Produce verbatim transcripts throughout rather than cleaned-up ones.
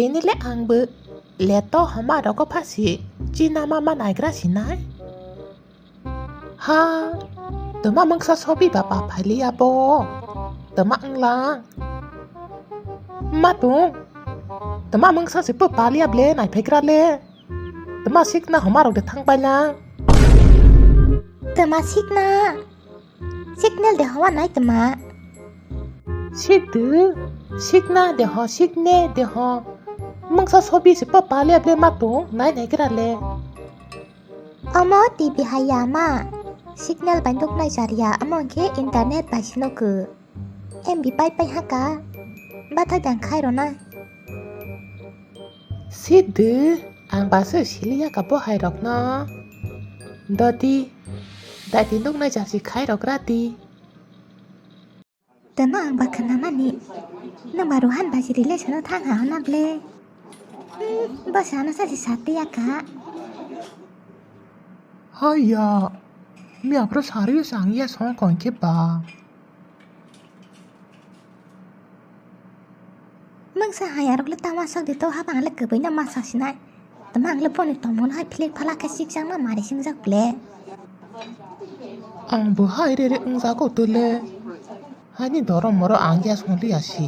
Tini le ang bo leto homa rogo phasi china ma ma naigra sinai. Ha, toma mungsa sobi baba phailiya bo. Toma wnglang. Ma tung. Toma mungsa se po paliya ble nai phegra le. Toma sikna homa rok de thang paila. Toma sikna. Signal de homa nai toma. Situ, sikna de ho, sikne de ho. Mungsa sobi se po paliya ble ma tung nai naigra le. Omo T V hai ya ma. Signal bai nuk nai jar ya, omo hwnkhe internet bai se nuk. M B pai pai ha ka. Bathai dang khai rw na. Sidhu, ang ba se sili ya ka bo hai rok no. Dodi, dadi nuk nai jar si khai rok ra di. Tama ang ba khna mani. Nang ba Rohan ba si relation o thang ha hona ble. Hmm, ba sana sa si sati ya ka. Haiya, mi aphro sari o sang ya song kong khe ba. Mungsa hai arok le tama sok di to haba ang le kwbui no ma sa sinai. Tama ang le boni tongmung hai philik phalak khe sikjak ma mari singjak ble. Ang bo hai re re wngjago to le. Hani dorom moro ang ya song li ya si.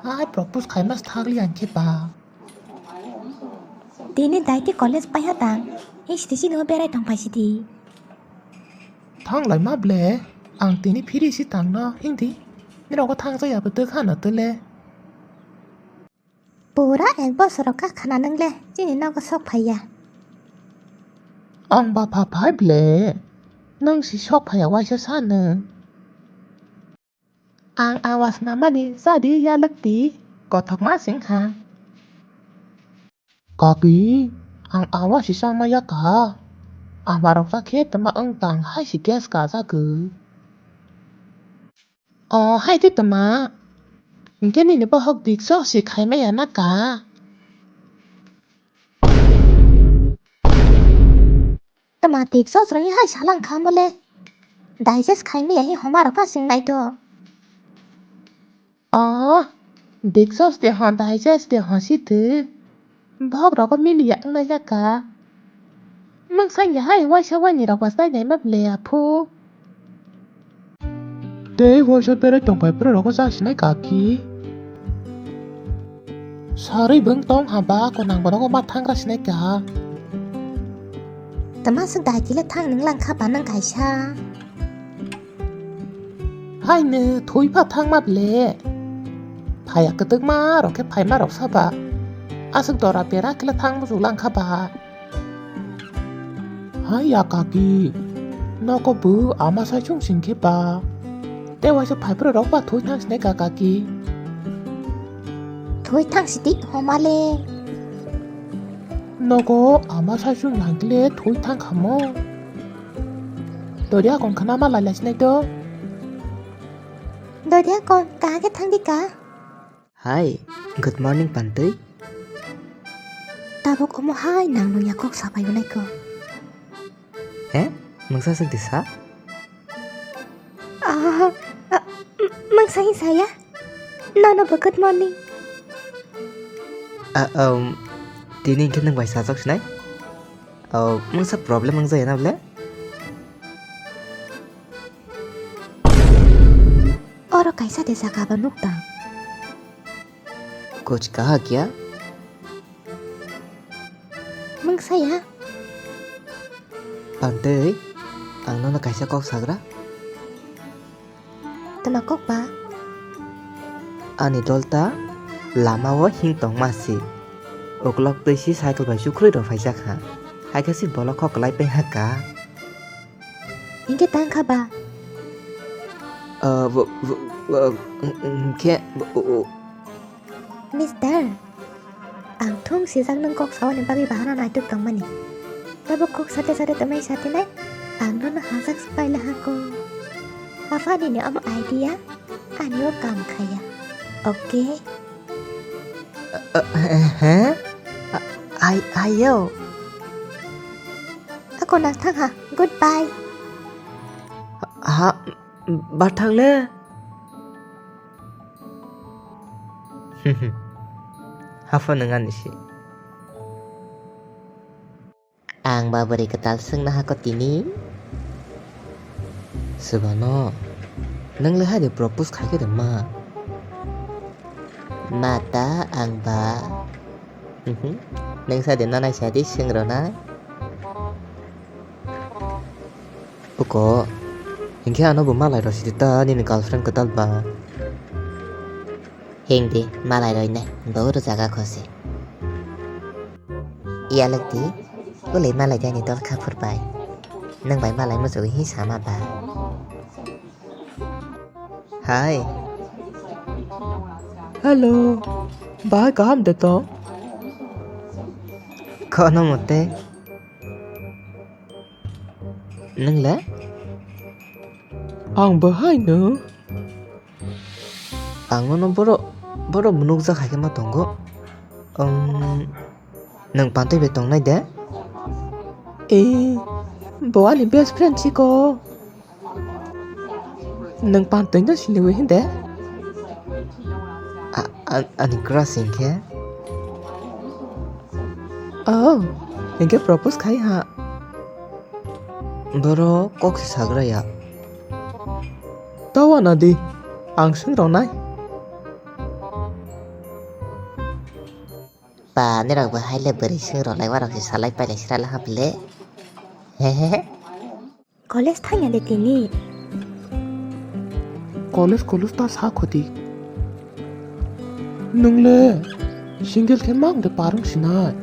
Hai propose khai mas thak li ang khe ba. Tini daiti college paiha tang, hing siti sini o berai tong pai siti. Thang lai ma ble, ang tini phiri si tang no, hing di. Nirok o thang jaya bo twi khana twi le. Pura ek bosor o kha khana nang le, chini nogo sok phai ya. Ang ba pha phai ble, nang si sok phai ya waisa sa nang. Ang awas namani jadi ya lekti, kothok ma sing ha. Kaki, ang awas si sama ya ka. Ang barok sa khe tama ang tang hai si gas ka sa ke. O hai te tama. Hingke nini bohok dik sok si khai ma ya na ka. Tama dik sos rwngya hai salang kha mole. Digest khai maya hi homa rok pha sing nai do. O, dik sos de hon digest de hon si de. Bok rok mili ya wng nai ya ka. Mung sang ya hai waisa wani rok ba sai nai ma ble ya phu. Tei waisa berai tongpai bwrwi rogo jak sinai kaki. Sarwi bwng tong haba konang bonogo ma thangra sinai ka. Tama swk dai kile thang nung lang kha ba nang kaisa. Haino thwi pha thang ma ble. Phaya kwtwk ma rok khe phai ma rok saba. Aswk dora bera kile thang muchuk lang kha ba. Hai ya kaki, nogo bo ama sai chwng sing khe ba. Tei waisa phai bwrwi rok ba thwi thang sinai ka kaki. Thwi thang sidi homale. Nogo ama sai chwng nang kile thwi thang khamo. Dori akon khana ma lai lai sinai to. Dori akon kaha khe thang di ka? Hi, good morning, Pantwi. Tabuk omo hai nang nung ya kok sabai unai ko. He? Mungsa swk di sa? Ah, ah, m-, mungsa hin saya? Nono bo good morning. Ah, um, tini hingke nung bai sajak sinai? Oh, mungsa problem wng jaya na bole? Oro kaisa de jaga bo nukdang. Kuch kaha kya? Mung saya? Pantwi, ang nono kaisa kok sagra. Tama kok ba? Ani dolta lama o hing tong ma si. Uklok twi si cycle bai chukrwi rw phaijak ha. Hai khe si bolok kok kwlai pai ha ka. Hinkhe tang kha ba? Ah, bo, bo, bo, mm, mm, khe, bo, o, o. Mister, ang thung sijak nwng kok saoni bagwi bahano naituk tongmani. Tabo kok sate sate twmai sate nai, ang nono hajak se paila ha ko. Aphani ni omo idea, ani o kam khaya. Okay? Ah, ah, he, he? Ah, ai, ayo. Ako nang thang ha. Goodbye. Ha, bathang le. Haphano nwng ani si. Ang ba bwrwi kwtal swngna hakho tini. Subano, nwng le hai de propose khai khe de ma? Ma ta ang ba. Mhm. Nwng sa de nanai sa di swng rw nai. Uko, hinkhe ano bo malai rw sidi ta nini girlfriend kwtal ba. Hingdi, malai roi ne, bo rwjaga khosi. Iyalokdi, ulei malai jani dol khaphur bai. Nwng bai malai muchugwi hi sama ba? Hai. Hello. Bai kaham de to? Kono mote. Nwng le? Ang bo hai no. Ang nono borok, borok nukjak hai khe ma tongo. Um, nwng pantwi bai tongnai de? Eh, bo ani best friend chiko. Nwng pantwi no siniwi hinde? A, a, ani crush hinkhe? Oh, hinkhe propose khai ha. Borok kok se sagra ya. Tawa na di, ang swng rwnai. Ba, nirok bo hai le bwrwi swng rwlai, warok se salai pailai srala ha bwle. Hehehe. College thangya de tini. College, college ta sa khoti. Nwng le single khe mang de parwng sinai.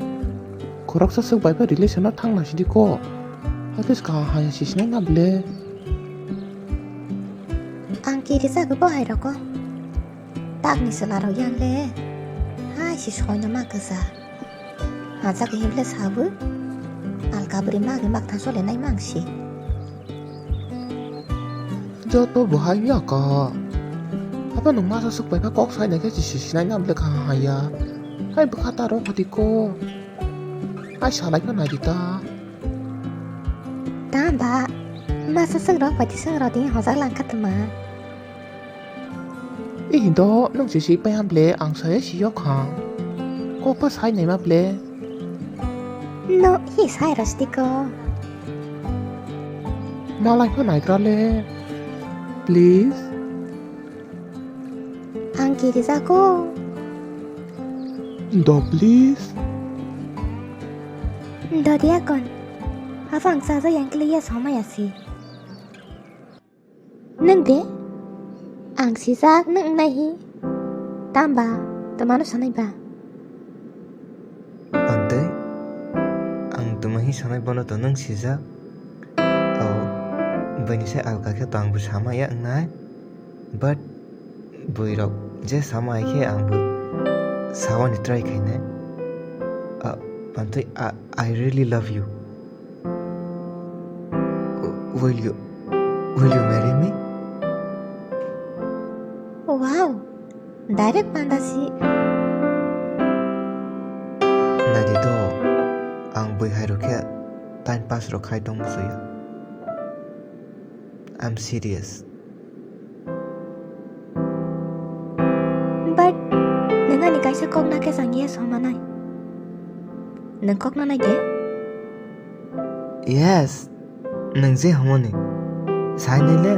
Khoroksa swk bai pha relation o thangna sidi ko. Hakhe swkang haya si sinai na bwle. Ang kiri jago bo hai roko. Takni chwla rok yang le. Hai si soino ma kwsa. Hajak himle sabu. Alka bwrwi magi mak thang sole nai mang si. Joto bo hai ya ka. Abo nwng masa swk bai kha kok sai nai khe si si sinai na bwle kha haya. Hai bwkha ta rok hati ko. Hai salai kha nai di ta. Ta ba. Masa swk rok bai ti swk rok di hojak lang kha tma. Ihi do nwng si si pai ham bwle ang sai si yok ha. Kok pa sai nai ma bwle. No, hi sai rasti ko. Malai pha nai kra le. Please. Ang kiri jako. Do please. Do dia kon. Apa ang saja yang kli ya sama ya si. Nwng de? Ang sijak nwng wngnai hi. Tamba, twmano sanai ba? Antei, ang twma hi sanai bono to nwng sijak. O, bini se alka khe to ang bo sama ya wngnai. But bwrwi rok je sama hai khe ang bo sawani try khainai. A, antei, I, I really love you. Will you, will you marry me? Wow, direct panda si. Nadi to, ang bwihai rok khe time pass rok khai tong musuya. I'm serious. But nwng ani kaisa kok na khe chang yes homa nai. Nwng kok na nai de? Yes, nwng je homoni. Sai nai le.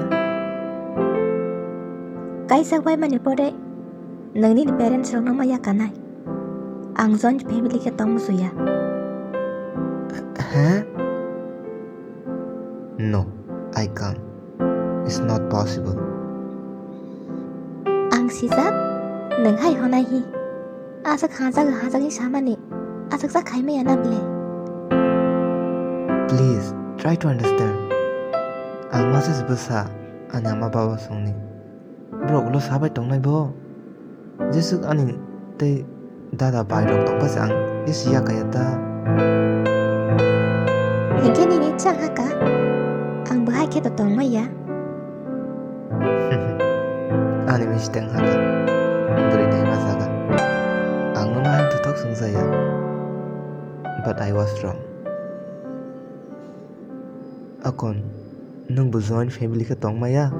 Kaisa wai mani pore nwng nini parents rok no ma ya kanai. Ang joint family khe tong musuya. He? No, I can't. It's not possible. Ang sijak, nwng hai honai hi. Aswk hajak hajak hi samani, aswk jak khai maya na bwle. Please, try to understand. Ang masa se bwsa, ani ama baba songni. Borok ulo sabai tongnai bo. Jeswk ani tei dada bai rok tongkha se ang isi yakaya ta. Hinkhe nini chang haka, ang bo hai khe to tongmaya. Ani misteng haka, bwrwi naima jaga. Ang no hai thothok swngjaya, but I was wrong. Akon, nwng bo joint family khe tongmaya,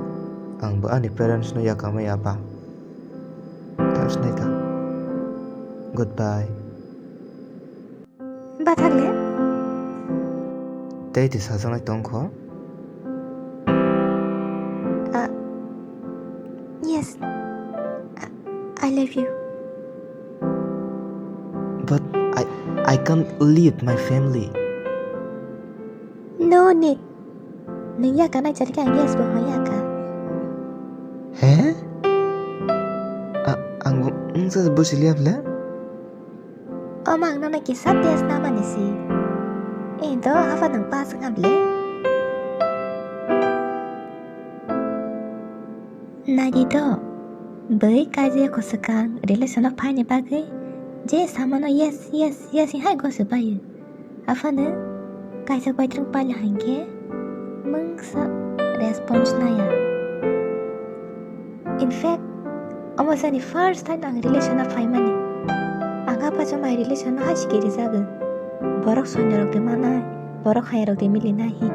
ang bo ani parents no yakamaya ba. Thas naikha. Goodbye. Bathakle? Tei twi sajaknai tongkho? Ah, yes. I, I love you. But I, I can't leave my family. No need. Nwng ya kanai chari khe ang yes bo hwn ya kha. He? A-, ang bo wngsa se busi liya bwle? Omo ang nono kisa test namani si. Ento abo nwng pass wngkha bwle? Naidi do, bwrwi kaijak swkang relation o phaini bagwi je samano yes, yes, yes hai gosi baio. Aphano kaisa baithang paila hinkhe mungsa response naya. In fact, omo sani first time ang relation o phaimani. Ang apha chumai relation o hai sikiri jago. Borok soinyorok de manai, borok hayarok de milinai hi.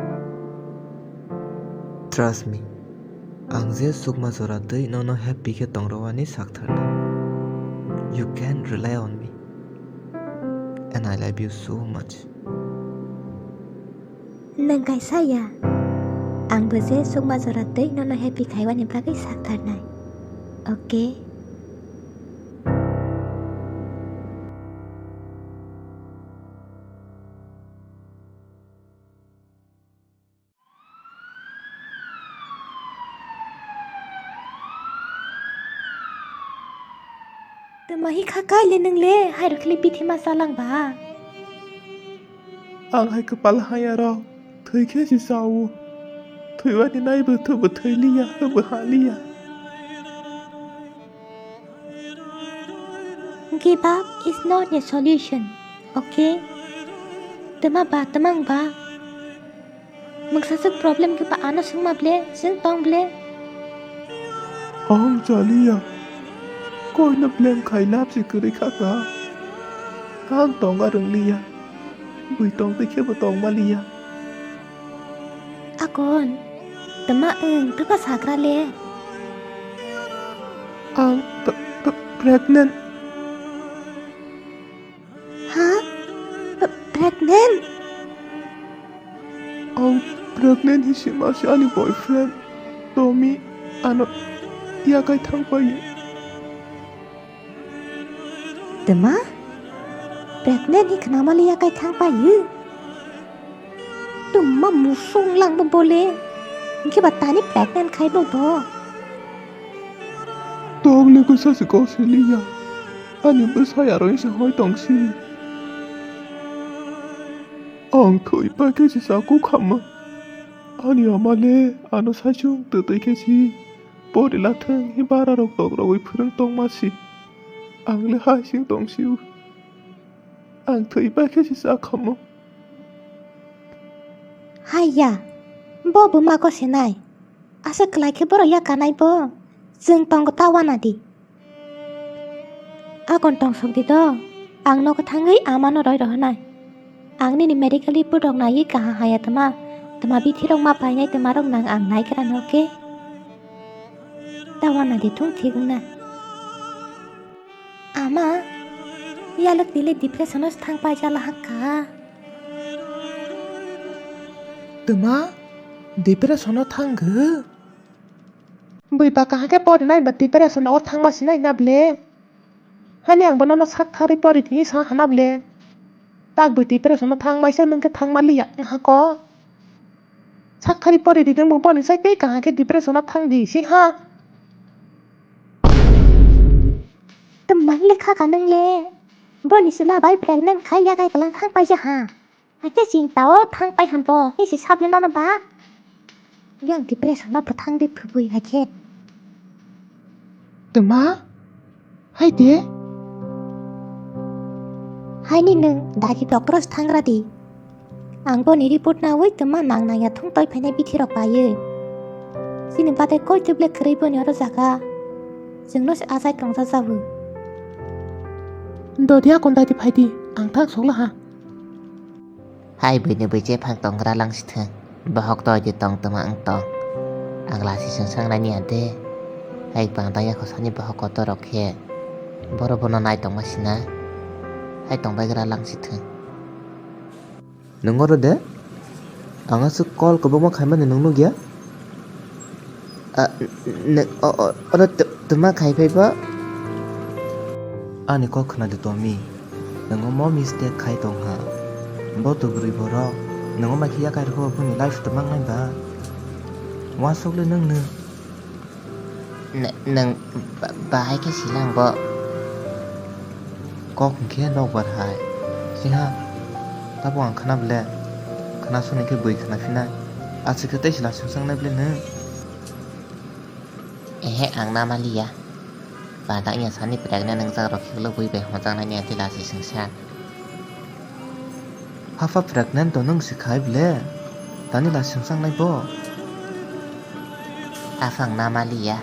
Trust me, ang je chukma jora twi nono happy khe tongrwani saktharnai. You can rely on me. And I love you so much. Nwng kaisa ya? Ang bo je chukma jora twi nono happy khaiwani bagwi saktharnai. Okay? Tama hi kha kai le nwng le, hai rwkhle bithi ma chalang ba. Ang hai kwpal haya rok thwi khe si sao. Thwiwani nai bo thu bo thwi liya, hwbo ha liya. Give up is not a solution, okay? Tama ba, tamang ba. Mungsa swk problem khe ba ano swngma ble, chwng tong ble. Ang chaliya. Koino blame khai lab se kwrwi kha ka. Ang tong arwng liya. Bui tong twi khe bo tong maliya. Akon, tama wng, tama sagra le. Ang p-, p-, pregnant. Ha? P-, pregnant? Ang pregnant hi sima si ani boyfriend Tommy ano yakai thang pai. Tama? Pregnant hi khnamali yakai thang pai? Tuma musung lang bo bole. Hingke ba tani pregnant khai bo bo. Tong le kusa se kau se liya. Ani bwsai aro se hoi tong si. Ang thoi pa khe se saku khama. Ani ama le ano saichung twtwi khe si. Pori la thang hi bara rok dok rogwi phwrwng tong ma si. Ang le hai sing tong si. Ang thoi pa khe se sa khama. Hai ya, bo buma ko se nai. Asa kwlai khe borok ya kanai bo. Chwng tongo ta wana di. Akon tong sok di do. Ang nogo thangwi amano roi rohonai. Ang nini medical report rok naiwi kaham haya tama. Tama bithi rok ma painai tama rok nang ang nai kra no ke. Ta wana di thung thik wngna. Ama, yalwk tili depression o thang pai jala hakka. Tuma, depression o thang gw? Bui ba kaham khe pori nai ba depression o thang ma sinai na ble. Hani ang bono no sak thari pori tini sa hana ble. Tak bui depression o thang mai se nung khe thang ma liya wng ha ko. Sak thari pori di nung bo boni sai tei kaham khe depression o thang di si ha. Tei mang le kha ka nung le. Boni sila bai pregnant khai ya kai kalang thang pai se ha. Hakhe chwng tao thang pai han bo, hisi sabni nono ba. Yang depression no bwthang di phubui hakhe. Tuma? Hai de? Haini nwng dagi doctor thang ra di. Ang boni report nawi tuma nang nang ya thung toi phainai bithi rok paio. Chini bade koi tuble kwrwi boni oro jaga. Chwngno se achai tongja jabu. Dodi akon dagi phai di, ang thang sokla ha. Hai buini bui chephang tong gra lang si thung. Bohok toi di tong tuma wng tong. Ang lasi swng sang nai niya de. Hai pang daya khosani bohok kotor rok khe. Boro bono nai tongma sina. Ai tongbai gra lang si thung. Nung oro de? Ang aswk call kwbangma khaimani nung nukya? A, n-, n-, o, o, oro tw-, twma khai phai ba? Ani kok khna de Tommy. Nung omo mistake khai tong ha. Bo to bwrwi borok. Nung omo khe yakai rwkho boni life twmang nai ba? Uansuk le nung nung. N-, nwng ba-, bahai khe silang bo. Kok hwnkhe nokbar hai. Siha, tabuk ang khna ble. Khna soni khe bui khna phinai. Aswk khe tei sila sungsang nai ble nwng. Ehe, ang na maliya. Bada iya sani pregnant nwngjak rok khe bui bai hojak nai ni atila si sungsa. Hapha pregnant to nwng si khai ble? Tani la sungsang nai bo? Aphang na maliya.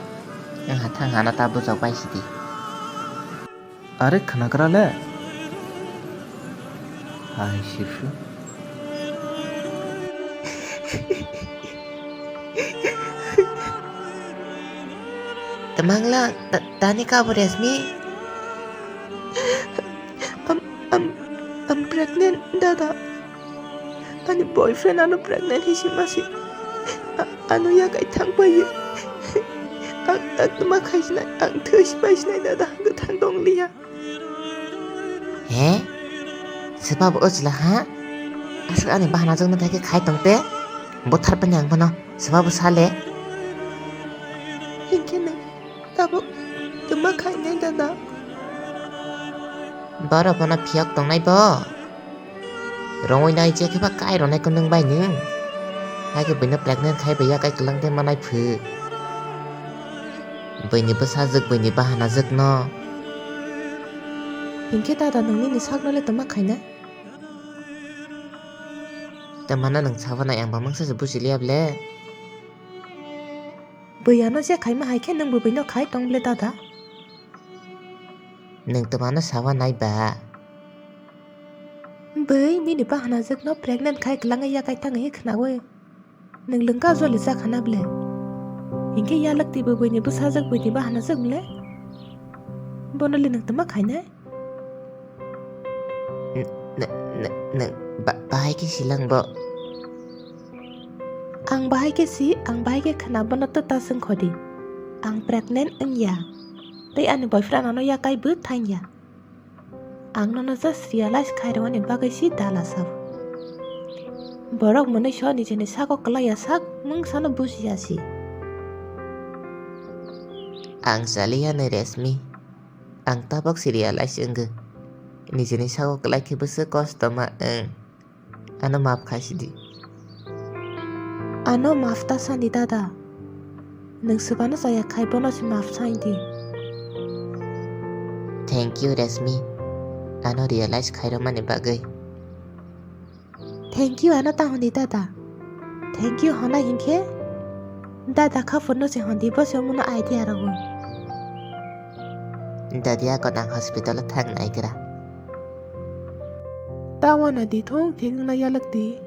Wngha thang hano ta bujok bai sidi. Are khnagra le? Hai sifu. Tamangla, ta-, tani kabo Resmi? I'm, I'm, I'm pregnant, dada. Ani boyfriend ano pregnant hi sima si. A-, ano yakai thang pai. Ang, ang tuma khai sinai, ang thwi si pai sinai, dada. Ang thang tong liya. He? Sebab o chwla ha? Aswk ani bahana jwkno thai khe khai tong te? Bo thar pani ang bono sebab o sa le? Hinkhe nwng tabuk twma khainai dada? Borok bono phiyok tongnai bo. Rongwi nai je khe ba kai rwnai khe nwng bai nwng. Hai khe buino pregnant khai bai ya kai kwlang tei manai phu. Buini bwsajwk, buini bahanajwkno. Hinkhe dada, nwng nini sakno le twma khainai? Twmano nwng sabanai, ang bo mungsa se buji liya ble. Bui ano je khaima hai khe nwng bo buino khai tong ble dada? Nwng twmano sabanai ba? Bui nini bahanajwkno pregnant khai kwlangwi yakai tangwi khnawi. Nwng lwngka joli cha khana ble? Hinkhe yalwk twi bo buini bwsajwk buini bahanajwk ble? Bono le nwng twma khainai? N-, n-, n-, nwng ba-, bahai khe silang bo? Ang bahai khe si, ang bahai khe khna bono to ta swngkho di. Ang pregnant wngya. Tei ani boyfriend ano yakai bo thangya. Ang nono just realize khairokmani bagwi si dala sabo. Borok mwnwi so nijini sago kwlaiya sak mungsano bujiya si. Ang chaliya ni Resmi. Ang tabok si realize wngwi. Nijini sago kwlai khe bwswk kosto ma wng. Ano maaf khai sidi. Ano maaf ta sani dada. Nwng swbano chaya khai bono se maaf sai di. Thank you Resmi. Ano realize khairokmani bagwi. Thank you ano ta hwn di dada. Thank you hwnna hinkhe dada khaphurno se hwn di, bo se omono idea rwgo. Dadi ako nang hospital o thang naigra. Tawana di thung thik wngna yalwk di.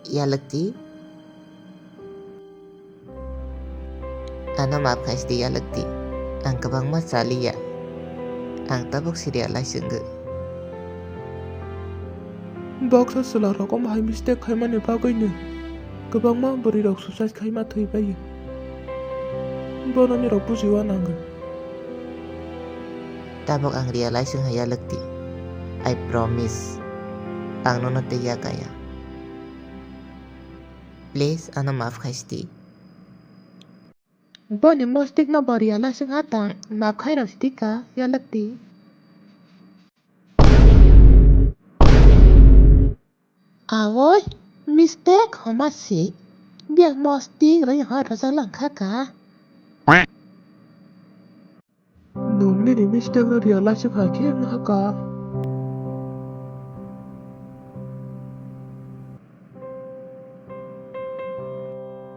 Yalwk di. Ano maaf khai sidi yalwk di. Ang kwbangma chaliya. Ang tabuk si realize wngwi. Baksa chwla rok omo hai mistake khaimani bagwino kwbangma bwrwi rok suicide khaima thwi bai. Bono nirok bujiwa nango. Tabuk ang realize wngha yalwk di. I promise. Ang nono tei yakaya. Please, ano maaf khai sidi. Boni mostik no bo realize wngha tang, maaf khai rw sidi ka, yalwk di. Awoi, mistake homa si. Biak mostik rwi hor rwjak lang kha ka. Nwng nini mistake no realize kha khe wng ha ka.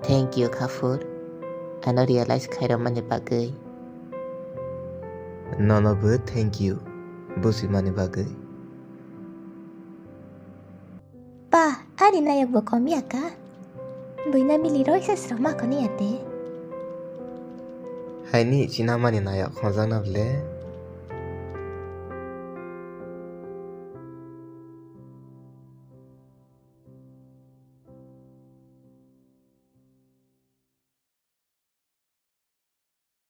Thank you, Khafur. Ano realize khairokmani bagwi. Nono bo thank you, busimani bagwi. Pa, ani nayok bo kom ya ka? Buina mili roi se sroma koni ate. Aini chinamani nayok khonjakna ble.